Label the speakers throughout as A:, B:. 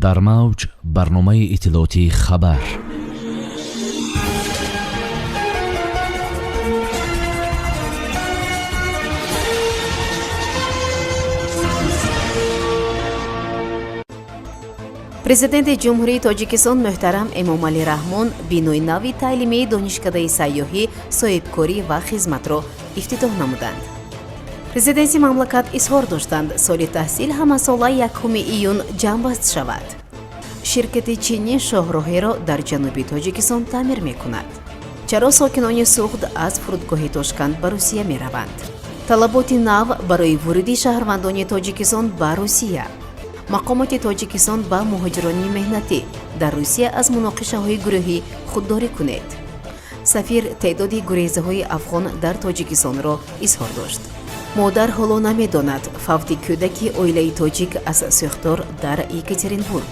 A: Дар мавҷ барномаи иттилоотии «Хабар».
B: Президенти Ҷумҳурии Тоҷикистон муҳтарам Эмомалӣ Раҳмон бинои нави таълимии Донишкадаи сайёҳӣ, соҳибкорӣ ва хизматро ифтитоҳ намуданд. Президенти мамлакат изҳор доштанд, соли таҳсил ҳамасола 1 июн ҷамъбаст шавад. Ширкати чинӣ шоҳроҳеро дар ҷануби Тоҷикистон таъмир мекунад. Чаро сокинони Суғд аз фурудгоҳи Тошканд ба Русия мераванд? Талаботи нав барои вуруди шаҳрвандони Тоҷикистон ба Русия. Мақомоти Тоҷикистон ба муҳоҷирони меҳнатӣ: дар Русия аз муноқишаҳои гурӯҳӣ худдорӣ кунед. Сафир теъдоди гурезаҳои афғон дар Тоҷикистонро изҳор дошт. Модар ҳоло намедонад фавти кӯдаки оилаи тоҷик аз сӯхтор дар Екатеринбург.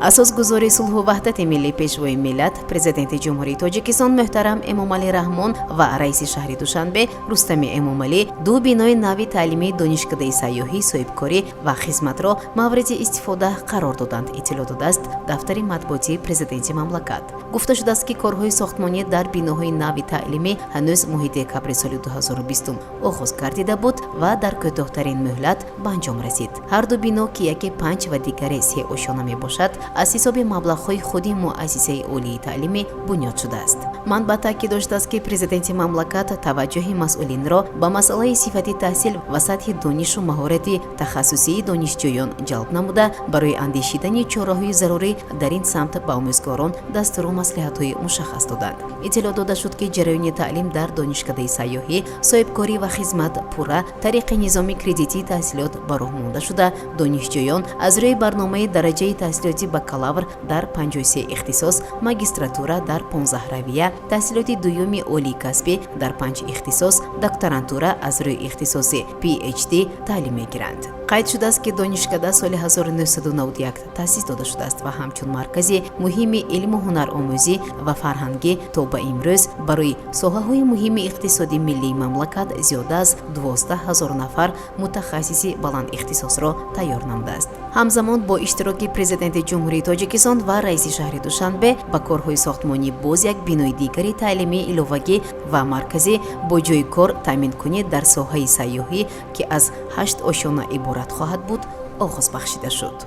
B: Асосгузори сулҳу ваҳдати миллӣ, Пешвои миллат, Президенти Ҷумҳурии Тоҷикистон муҳтарам Эмомалӣ Раҳмон ва раиси шаҳри Душанбе Рустами Эмомалӣ ду бинои нави таълимии Донишкадаи сайёҳӣ, соҳибкорӣ ва хизматро мавриди истифода қарор доданд, иттилоъ додааст дафтари матбуотии президенти мамлакат. Гуфта шудааст, ки корҳои сохтмонӣ дар биноҳои нави таълимӣ ҳанӯз моҳи декабри соли 2020 оғоз гардида буд ва дар кӯтоҳтарин муҳлат ба анҷом расид. Ҳарду бино, ки яке панҷ ва дигаре се ошёна мебошад, аз ҳисоби маблағҳои худи муассисаи олии таълимӣ бунёд шудааст. Манбаъ таъкид доштааст, ки президенти мамлакат таваҷҷӯҳи масъулинро ба масъалаи сифати таҳсил ва сатҳи донишу маҳорати тахассусии донишҷӯён ҷалб намуда, барои андешидани чораҳои зарурӣ дар ин самт ба омӯзгорон дастуру маслиҳатҳои мушаххас доданд. Иттилоъ дода шуд, ки ҷараёни таълим дар Донишкадаи сайёҳӣ, соҳибкорӣ ва хизмат пурра тариқи низоми кредитии таҳсилот ба роҳ монда шуда, донишҷӯён аз рӯи барномаи дараҷаи таҳсилоти бакалавр дар 53 ихтисос, магистратура дар 15 равия, таҳсилоти дуюми олии касбӣ дар панҷ ихтисос, докторантура аз рӯи ихтисоси PhD таълим мегиранд. Қайд шудааст, ки донишкада соли 1991 таъсис дода шудааст ва ҳамчун маркази муҳими илму ҳунаромӯзӣ ва фарҳангӣ то ба имрӯз барои соҳаҳои муҳими иқтисоди миллии мамлакат зиёда аз 12 000 нафар мутахассиси баландихтисосро тайёр намудааст. Ҳамзамон бо иштироки Президенти Ҷумҳурии Тоҷикистон ва раиси шаҳри Душанбе ба корҳои сохтмонӣ боз як бинои дигари таълимии иловагӣ ва марказӣ бо ҷойи кор таъминкунӣ дар соҳаи сайёҳӣ, ки аз ҳашт ошёна иборат хоҳад буд, оғоз бахшида шуд.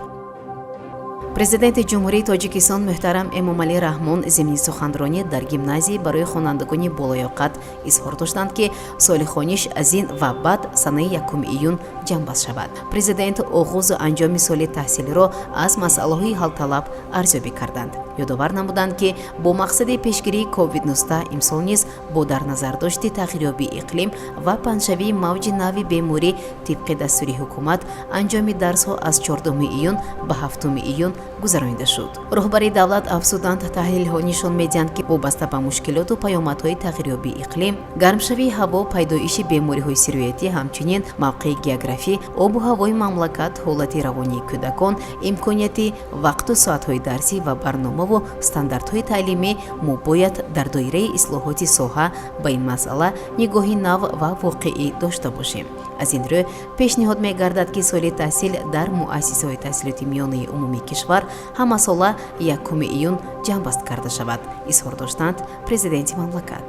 B: Президенти Ҷумҳурии Тоҷикистон муҳтарам Эмомалӣ Раҳмон зимни суханронӣ дар гимназия барои хонандагони болаёқат изҳор доштанд, ки соли хониш аз ин ва баъд санаи 1 июн ҷамъбаст шавад. Президент оғозу анҷоми соли таҳсилиро аз масъалаҳои ҳалталаб арзёбӣ карданд. Ёдовар намуданд, ки бо мақсади пешгирии COVID-19 имсол низ бо дар назардошти тағйирёбии иқлим ва паҳншавии мавҷи нави беморӣ, тибқи дастури ҳукумат, анҷоми дарсҳо аз 4 июн ба 7 июн гузаронида шуд. Роҳбари давлат афзуданд, таҳлилҳо нишон медиҳанд, ки вобаста ба мушкилоту паёмадҳои тағйирёбии иқлим, гармшавии ҳаво, пайдоиши бемориҳои сироятӣ, ҳамчунин мавқеи географӣ, обу ҳавои мамлакат, ҳолати равонии кӯдакон, имконияти вақту соатҳои дарсӣ ва барномаву стандартҳои таълимӣ, мо бояд дар доираи ислоҳоти соҳа ба ин масъала нигоҳи нав ва воқеӣ дошта бошем. Аз ин рӯ пешниҳод мегардад, ки соли таҳсил дар муассисаҳои таҳсилоти миёнаи умумии кишвар ҳамасола 1 июн ҷамъбаст карда шавад, изҳор доштанд президенти мамлакат.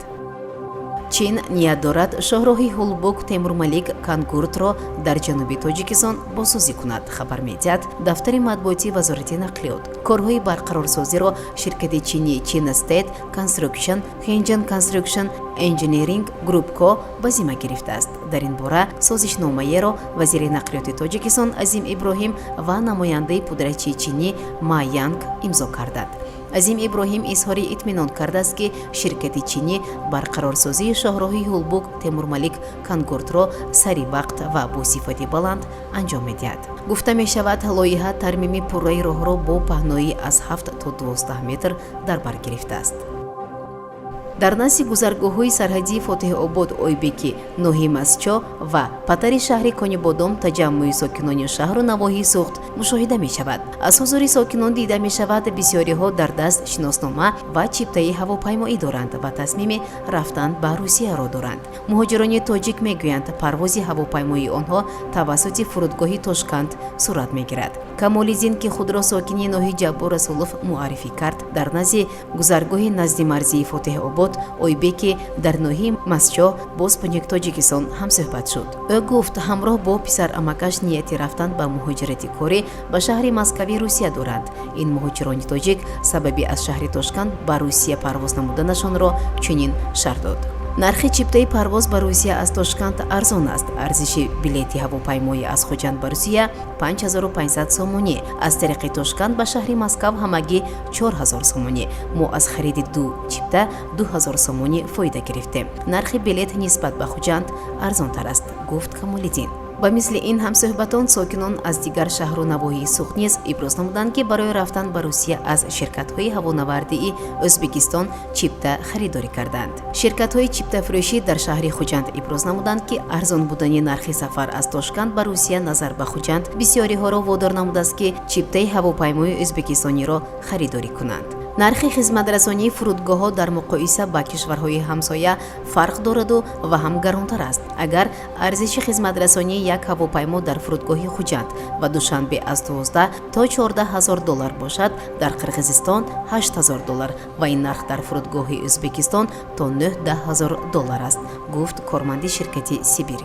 B: Чин ният дорад шоҳроҳи Ҳулбук Темурмалик Кангуртро дар ҷануби Тоҷикистон босозӣ кунад, хабар медиҳад дафтари матбуотии Вазорати нақлиёт. Корҳои барқарорсозиро ширкати чини China State Construction Henjan Construction Engineering Group Co ба зимма гирифтааст. Дар ин бора созишномаеро вазири нақлиёти Тоҷикистон Азим Иброҳим ва намояндаи пудрачии чинӣ Ма Янг имзо карданд. Азим Иброҳим изҳори итминон кардааст, ки ширкати чинӣ барқарорсозии шоҳроҳи Ҳулбук Темурмалик Кангуртро сари вақт ва бо сифати баланд анҷом медиҳад. Гуфта мешавад, лоиҳа тармими пурраи роҳро бо паҳноӣ аз 7 то 12 метр дар бар гирифтааст. Дар назди гузаргоҳҳои сарҳадии Фотеҳобод, Ойбеки ноҳияи Мастчоҳ ва Патари шаҳри Конибодом таҷаммуи сокинони шаҳру навоҳии Суғд мушоҳида мешавад. Аз ҳузури сокинон дида мешавад, бисёриҳо дар даст шиноснома ва чиптаи ҳавопаймоӣ доранд ва тасмими рафтан ба Русияро доранд. Муҳоҷирони тоҷик мегӯянд, парвози ҳавопаймоии онҳо тавассути фурудгоҳи Тошканд сурат мегирад. Камолиддин, ки худро сокини ноҳияи Ҷаббор Расулов муаррифӣ кард, дар назди гузаргоҳи наздимарзии Фотеҳобод, Ойбеки дар ноҳияи Мастчоҳ бо Спутник Тоҷикистон ҳамсӯҳбат шуд. Ӯ гуфт, ҳамроҳ бо писарамакаш нияти рафтан ба муҳоҷирати корӣ ба шаҳри Москави Русия доранд. Ин муҳоҷирони тоҷик сабаби аз шаҳри Тошканд ба Русия парвоз намуданашонро чунин шарҳ дод: Нархи чиптаи парвоз ба Русия аз Тошканд арзон аст. Арзиши билети ҳавопаймоӣ аз Хуҷанд ба Русия 5500 сомонӣ, аз тариқи Тошканд ба шаҳри Москав ҳамагӣ 4000 сомонӣ. Мо аз хариди ду чипта 2000 сомонӣ фоида гирифтем. Нархи билет нисбат ба Хуҷанд арзонтар аст, гуфт Камолиддин. Ба мисли ин ҳамсӯҳбатон, сокинон аз дигар шаҳру навоҳии Суғд низ иброз намуданд, ки барои рафтан ба Русия аз ширкатҳои ҳавонавардии Ӯзбекистон чипта харидорӣ карданд. Ширкатҳои чиптафурӯшӣ дар шаҳри Хуҷанд иброз намуданд, ки арзон будани нархи сафар аз Тошканд ба Русия назар ба Хуҷанд бисёриҳоро водор намудааст, ки чиптаи ҳавопаймои ӯзбекистониро харидорӣ кунанд. Нархи хизматрасонии фурудгоҳҳо дар муқоиса ба кишварҳои ҳамсоя фарқ дораду ва ҳам гаронтар аст. Агар арзиши хизматрасонии як ҳавопаймо дар фурудгоҳи Хуҷанд ва Душанбе аз 12 то 14 ҳазор доллар бошад, дар Қирғизистон 8 ҳазор доллар ва ин нарх дар фурудгоҳи Ӯзбекистон то 9-10 ҳазор доллар аст, гуфт корманди ширкати Сибир.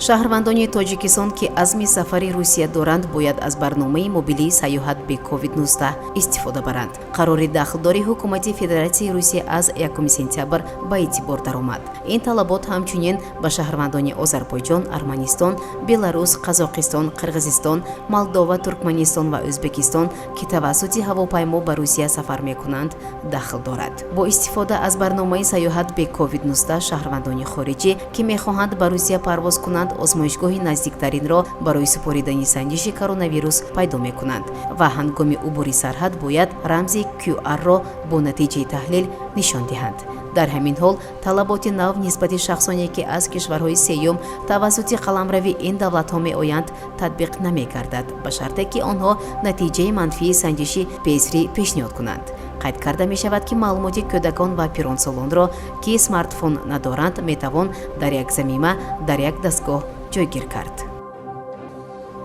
B: Шаҳрвандони Тоҷикистон, ки азми сафари Русия доранд, бояд аз барномаи мобилии «Сайёҳат бе COVID-19» истифода баранд. Қарори дахлдори ҳукумати Федератсияи Русия аз 1 сентябр ба эътибор даромад. Ин талабот ҳамчунин ба шаҳрвандони Озарбойҷон, Арманистон, Беларус, Қазоқистон, Қирғизистон, Молдова, Туркманистон ва Ӯзбекистон, ки тавассути ҳавопаймо ба Русия сафар мекунанд, дахл дорад. Бо истифода аз барномаи «Сайёҳат бе COVID-19» шаҳрвандони хориҷӣ, ки мехоҳанд ба Русия парвоз кунанд, озмоишгоҳи наздиктаринро барои супоридани санҷиши коронавирус пайдо мекунанд ва ҳангоми убури сарҳад бояд рамзи QR-ро бо натиҷаи таҳлил нишон диҳанд. Дар ҳамин ҳол, талаботи нав нисбати шахсоне, ки аз кишварҳои сеюм тавассути қаламрави ин давлатҳо меоянд, татбиқ намегардад, ба шарте ки онҳо натиҷаи манфии санҷиши ПСР пешниҳод кунанд. Қайд карда мешавад, ки маълумоти кӯдакон ва пиронсолонро, ки смартфон надоранд, метавон дар як замима дар як дастгоҳ ҷойгир кард.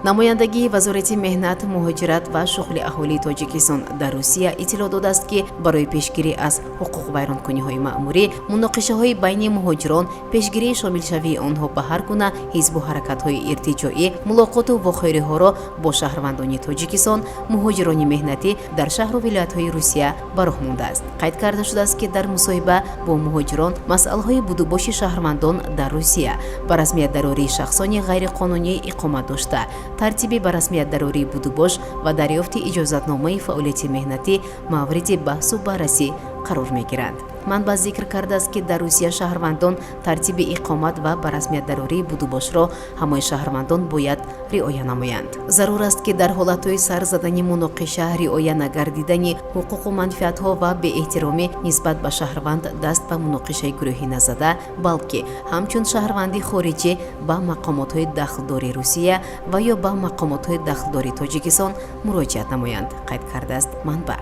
B: Намояндагии Вазорати меҳнат, муҳоҷират ва шуғли аҳолии Тоҷикистон дар Русия иттилоъ додааст, ки барои пешгирӣ аз ҳуқуқвайронкуниҳои маъмурӣ, муноқишаҳои байни муҳоҷирон, пешгирии шомилшавии онҳо ба ҳар гуна ҳизбу ҳаракатҳои иртиҷоӣ, мулоқоту вохӯриҳоро бо шаҳрвандони Тоҷикистон, муҳоҷирони меҳнатӣ дар шаҳру вилоятҳои Русия ба роҳ мондааст. Қайд карда шудааст, ки дар мусоҳиба бо муҳоҷирон масъалаҳои будубоши шаҳрвандон дар Русия, ба расмият дарории шахсони ғайриқонунӣ иқомат дошта, тартиби ба расмият дарории будубош ва дарёфти иҷозатномаи фаъолияти меҳнатӣ мавриди баҳсу баррасӣ қарор мегиранд. Манбаъ зикр кардааст, ки дар Русия шаҳрвандон тартиби иқомат ва ба расмият дарории будубошро ҳамаи шаҳрвандон бояд риоя намоянд. Зарур аст, ки дар ҳолатҳои сар задани муноқиша, риоя нагардидани ҳуқуқу манфиатҳо ва беэҳтиромӣ нисбат ба шаҳрванд даст ба муноқишаи гурӯҳӣ назада, балки ҳамчун шаҳрванди хориҷӣ ба мақомотҳои дахлдори Русия ва ё ба мақомотҳои дахлдори Тоҷикистон муроҷиат намоянд, қайд кардааст манбаъ.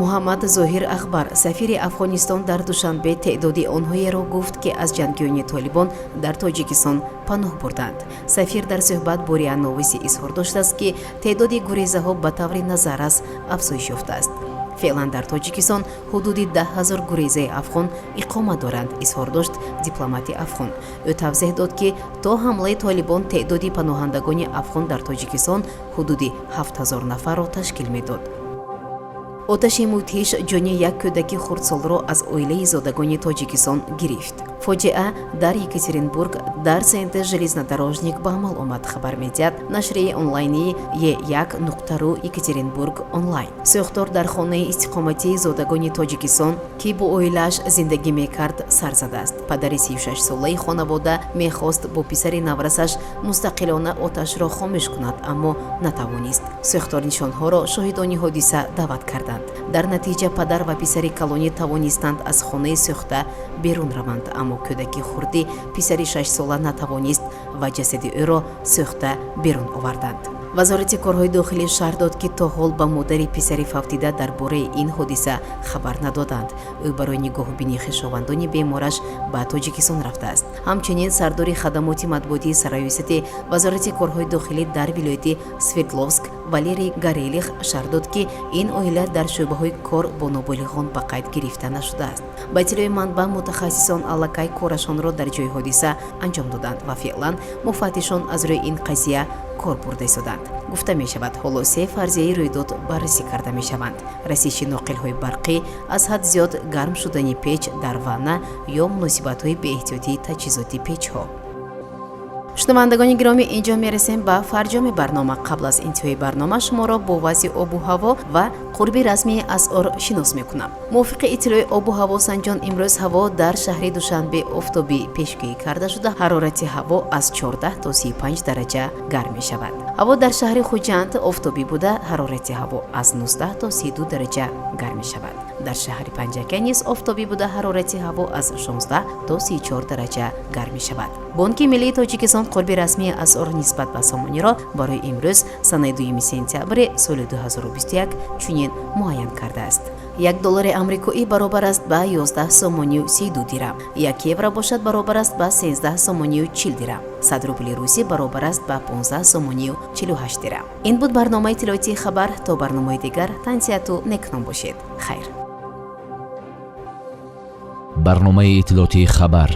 B: Муҳаммад Зоҳир Ахбар, сафири Афғонистон дар Душанбе, теъдоди онҳоеро гуфт, ки аз ҷангиёни Толибон дар Тоҷикистон паноҳ бурданд. Сафир дар суҳбат бо РИА Новости изҳор доштааст, ки теъдоди гурезаҳо ба таври назаррас афзоиш ёфтааст. Феълан дар Тоҷикистон ҳудуди 10 000 гурезаи афғон иқома доранд, изҳор дошт дипломати афғон. Ӯ тавзеҳ дод, ки то ҳамлаи Толибон теъдоди паноҳандагони афғон дар Тоҷикистон ҳудуди 7000 нафарро ташкил медод. Оташи мудҳиш ҷони як кӯдаки хурдсолро аз оилаи зодагони Тоҷикистон гирифт. Фоҷиа дар Екатеринбург, дар центр Железнодорожник ба амал омад, хабар медиҳад нашрияи онлайнии Е1.ру Екатеринбург онлайн. Сӯхтор дар хонаи истиқоматии зодагони Тоҷикистон, ки бо оилааш зиндагӣ мекард, сар задааст. Падари 36-солаи хонавода мехост бо писари наврасаш мустақилона оташро хомӯш кунад, аммо натавонист. Сӯхторнишонҳоро шоҳидони ҳодиса даъват карданд. Дар натиҷа падар ва писари калонӣ тавонистанд аз хонаи сӯхта берун раванд, аммо кӯдаки хурдӣ, писари 6-сола, натавонист ва ҷасади ӯро сӯхта берун оварданд. Вазорати корҳои дохилӣ шарҳ дод, ки то ҳол ба модари писари фавтида дар бораи ин ҳодиса хабар надоданд. Ӯ барои нигоҳубини хешовандони бемораш ба Тоҷикистон рафтааст. Ҳамчунин сардори хадамоти матбуотии сарраёсати Вазорати корҳои дохилӣ дар вилояти Свердловск Валерий Горелих шарҳ дод, ки ин оила дар шӯъбаҳои кор бо ноболиғон ба қайд гирифта нашудааст. Ба иттилои манбаъ, мутахассисон аллакай корашонро дар ҷои ҳодиса анҷом доданд ва феълан муфаттишон аз рӯи ин қазия кор бурда истоданд. Гуфта мешавад, ҳоло се фарзияи рӯйдод баррасӣ карда мешаванд: расиши ноқилҳои барқӣ, аз ҳад зиёд гарм шудани печ дар ванна ё муносибатҳои беэҳтиётии таҷҳизоти печҳо. Шунавандагони гиромӣ, инҷо мерасем ба фарҷоми барнома. Қабл аз интиҳои барнома шуморо бо вазъи обу ҳаво ва қурби расмии асъор шинос мекунам. Мувофиқи иттилои обу ҳавосанҷон, имрӯз ҳаво дар шаҳри Душанбе офтобӣ пешгӯӣ карда шуда, ҳарорати ҳаво аз 14 то 35 дараҷа гарм мешавад. Ҳаво дар шаҳри Хуҷанд офтобӣ буда, ҳарорати ҳаво аз 19 то 32 дараҷа гарм мешавад. Дар шаҳри Панҷакент низ офтобӣ буда, ҳарорати ҳаво аз 16 то 34 дараҷа гарм мешавад. Бонки миллии Тоҷикистон қурби расмии асъор нисбат ба сомониро барои имрӯз, санаи 2 сентябри соли 2021, чунин муайян кардааст: 1 доллари амрикоӣ баробар аст ба 11 сомонию 32 дирам, 1 евро бошад, баробар аст ба 13 сомонию 40 дирам, 100 рубли русӣ баробар аст ба 15 сомонию 48 дирам. Ин буд барномаи иттилоотии «Хабар». То барномаи дигар тансиҳату некном бошед. Хайр.
A: Барномаи иттилоотии «Хабар».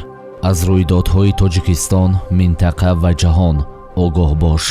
A: Аз рӯйдодҳои Тоҷикистон, минтақа ва ҷаҳон огоҳ бош.